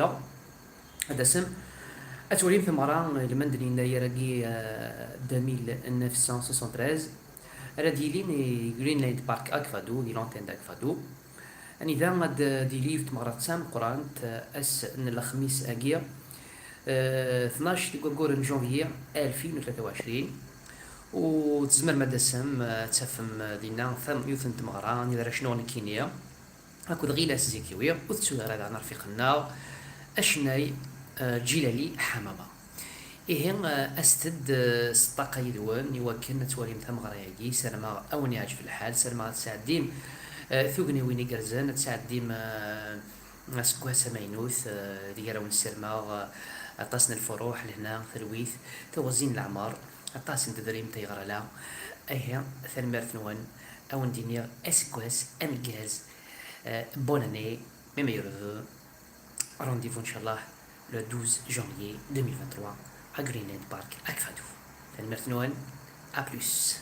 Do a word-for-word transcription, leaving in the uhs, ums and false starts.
Ad d-tasem, ad twalim tameɣra ilmend n yennayer-agi, euh, deux mille neuf cent soixante-treize, ara d-yilin i Greenland Park Akvado, di l'antenne d'Akvado. Anida ad d-yili yiwet tmeɣra d tameqqrant, euh, ass n lexmis-agi, euh, tnac deg waggur n janvier alfin u tlata u ɛecrin. U tzemrem ad d-tasem, euh, ad tafem, euh, dinna tam-, yiwet n tmeɣra, anida ara cnuɣ nekkini akked Ɣilas Zikiwi, ur tettu ara daɣen arfiq-nneɣ acennay, eh, Ǧilali Ḥamama. Ihi, eh, aset-d, eh, s ṭṭaqa yid-wen i wakken ad twalim tameɣra-agi. Sarmeɣ ad wen-yeɛǧeb lḥal, sarmeɣ ad tesɛeddim, eh, tugniwin igerrzen, ad tesɛeddim, eh, aseggas amaynut, eh, deg ara wen-ssirmeɣ, eh, aṭas n lfuruḥ, lehna, talwit, tawazi n leɛmer, aṭas n tedrimt ay ɣer ala. Ihi, tanemmirt-nwen, ad wen-d-iniɣ aseggas ameggaz. Euh, bonne année, mes meilleurs vœux. Rendez-vous, Inch'Allah, le douze janvier deux mille vingt-trois à Greenland Park, Akvado. Tanemmirt-nwen, à plus.